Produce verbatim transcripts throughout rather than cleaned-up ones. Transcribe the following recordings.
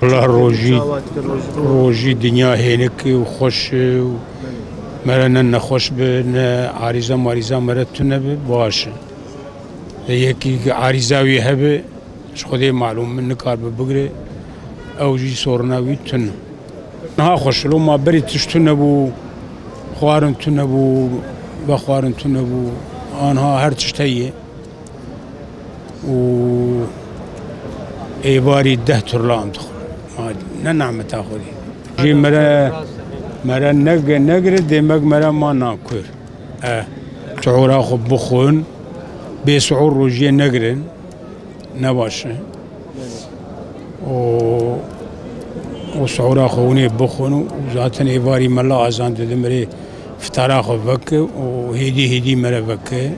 Wala rojî, rojî dinya hênik û xweş e û mere ne nexweş be, ne arîza marîza mere tune be, baş e. Lê yekî arîza wî hebe, ji Xwedê malûm e, nikaribe bigire, ew jî sorina wî tune. Niha xweş e, loma berî tişt tune bû, xwarin tune bû, vexwarin tune bû, anha her tişt heye. û êvarî deh turla em dixwin. Ma ne nameta Xwedê. Jî mere, mere neg-, negire, demek mere ma nakur. E, suhura xwe bixwin, bê suhur rojiyê negirin, ne baş e. û, û suhura xwe hûnê bixwin û zaten êvarî mela azan dide, mere fitara xwe veke û hêdî hêdî mere veke.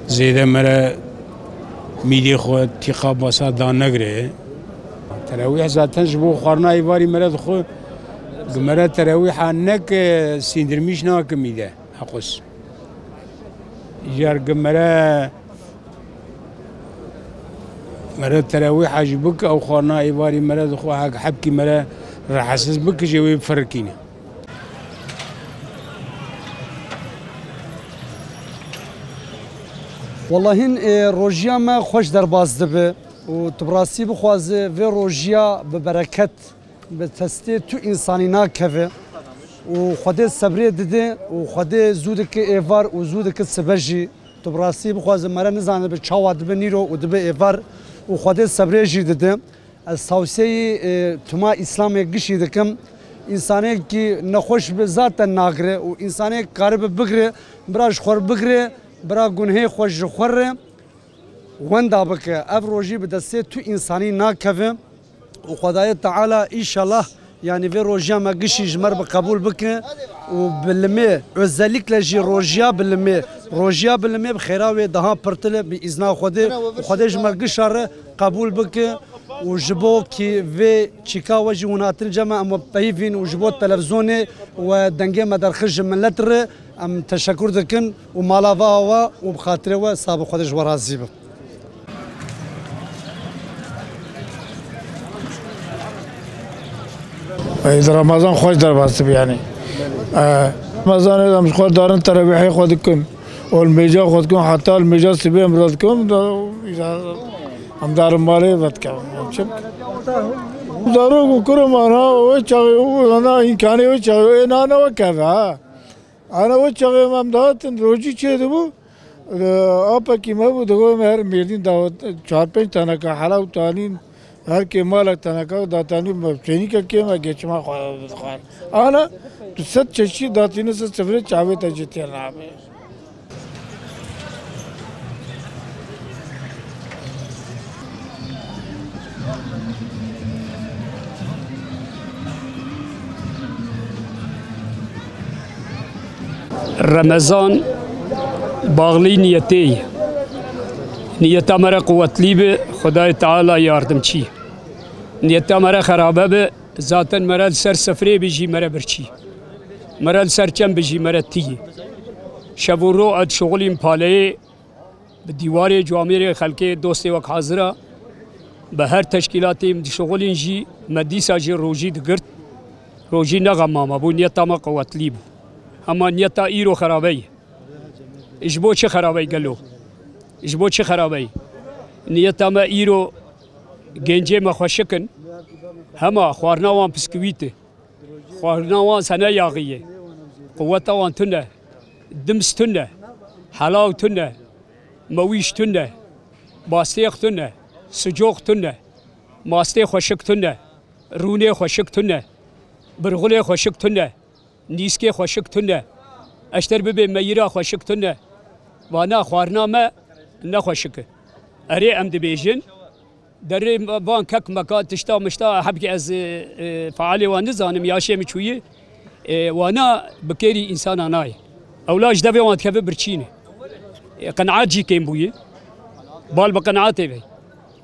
Zêde mere mîdê xwe tîqa basa danegire. Terawîh zaten ji bo xwarina êvarî mere dixwe, gi mere terawîha neke sîndirmîş nake mîde. Heqûs. Jar gi mere Mere terawîha jî bike, ew xwarina êvarî mere dixwe, hek hebkî mere rehetsiz bike, jê wê bifirikîne. Wallahîn, e, rojiya me xweş derbas dibe û tu bi rastî bixwaze vê rojiya bi bereket, bi testê tu însanî nakeve û Xwedê sebrê dide û Xwedê zû dike êvar û zû dike sibe jî. Tu bi rastî bixwaze mere nizanibe çawa dibe nîro û dibe êvar û Xwedê sebrê jî dide. Ez tawsiyeyî, e, tuma Îslamê gişî dikim. Însanekî nexweş bi zaten nagire û însanê karibe bigire, bira ji xwe re bigire, bira gunhê xwe ji xwe re wenda bike. Ev rojî bi destê tu însanî nakeve. û Xwedayê Teala înşallah, yanî vê rojiya me gişî ji me re bi qebûl bike û bi limê, özellikle jî rojiya bi limê, rojiya bi limê bi xêra wê daha pirtir e bi îzna Xwedê û Xwedê ji me gişa re qebûl bike û ji bo kî vê çîka we jî hûn hatin cem me em we peyivîn û ji bo televîzyonê we dengê me derxist ji milet re em teşekur dikin û mala va we û bi xatirê we sabe Xwedê ji we razî be. Ey, di Remezan xweş derbas dibe, yanî. E, Remezanê de em ji xwe darin terawîhê xwe dikin. Û li mêja xwe dikin, heta li mêja sibê em re dikin, da, em darin malê vedikevin. Çim? Zarok û kurê me, ana wê çaxê, ana îmkanê wê çaxê, ê nane wekeve, ha. Ana wê çaxê em dihatin, rojî çêdibû, e, apekî me bû, digot me her mêrdîn da çar pênc teneka helaw tanîn, her kê malek teneka datanî me, çênîke kê me geçima xwe bidixwar. Ana tu sed çeşî datîne ser sifrê çavê te jî têr nabe. Remezan baxlî niyetê ye. Niyeta me re quwetlî be, Xwedayê Teala yardimçî. Niyeta me re xerabe be, zaten me re li ser sifrê be jî me re birçî. Me re li ser çem be jî me re tî ye. Şev û ro ez dişuxulîm paleyê, bi dîwarê, camêrê, xelkê, dostê wek hazir a. Bi her teşkîlatê em dişuxulîn jî, me dîsa jî rojî digirt. Rojî ne xema me bû, niyeta me quwetlî bû. Hema niyeta îro xerabe ye. Ji bo çi xerabe ye gelo? Ji bo çi xerabe ye? Niyeta me îro gencê me xweşik in. Hema xwarina wan piskivît e. Xwarina wan sene yaxî ye. Quweta wan tune. Dims tune. Helaw tune. Mewîş tune. Bastêx tune. Sicox tune. Mastê xweşik tune. Rûnê xweşik tune. Birxulê xweşik tune. Nîskê xweşik tune. Eşter bibê meyira xweşik tune. Vana xwarina me ne xweşik e. Erê em dibêjin. Derê van kek meka tişta mişta hebkî ez, e, e, fealê wan nizanim, yaşê min çûyî, e, wana bi kêrî însana nayê. Ewla ji devê wan dikeve birçî ne. E, qenaet jî kêm bûyî. Bal bi qenaetê ve.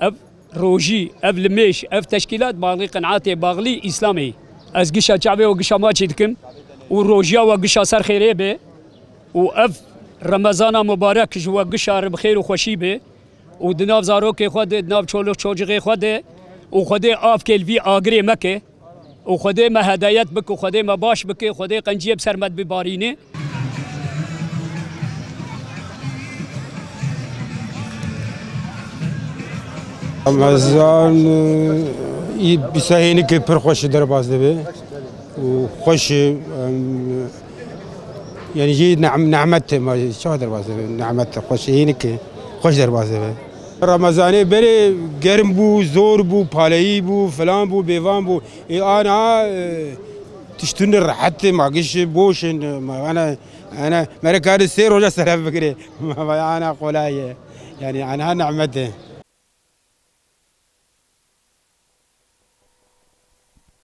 Ev rojî, ev limêj, ev teşkîlat baxlî qenaetê, baxlî Îslamê. Ez gişa çavê û gişa maçî dikim û rojiya we gişa ser xêrê be û ev Remezana mubarek ji we gişa re bi xêr û xweşî be. û di nav zarokê xwe de, di nav çoluk çocixê xwe de û Xwedê avkê li vî agirê meke û Xwedê me hedayet bike û Xwedê me baş bike, Xwedê qenciyê bi ser me bibarîne. Ramazan, e, î-, bi sehênike pir xweş derbas dibe û xweş, em, yani jî ne'm-, nehmet e, ma çawa derbas dibe? Nehmet e, xweş hênike, xweş derbas dibe. Ramazanê berê germ bû, zor bû, paleyî bû, filan bû, bêvan bû. Ê ana, e, tiştun rehet e, ma giş boş in, ma ana, ana, mere kari sê roja seref bigire. Ma ana kolay e. Yani ana nehmet e.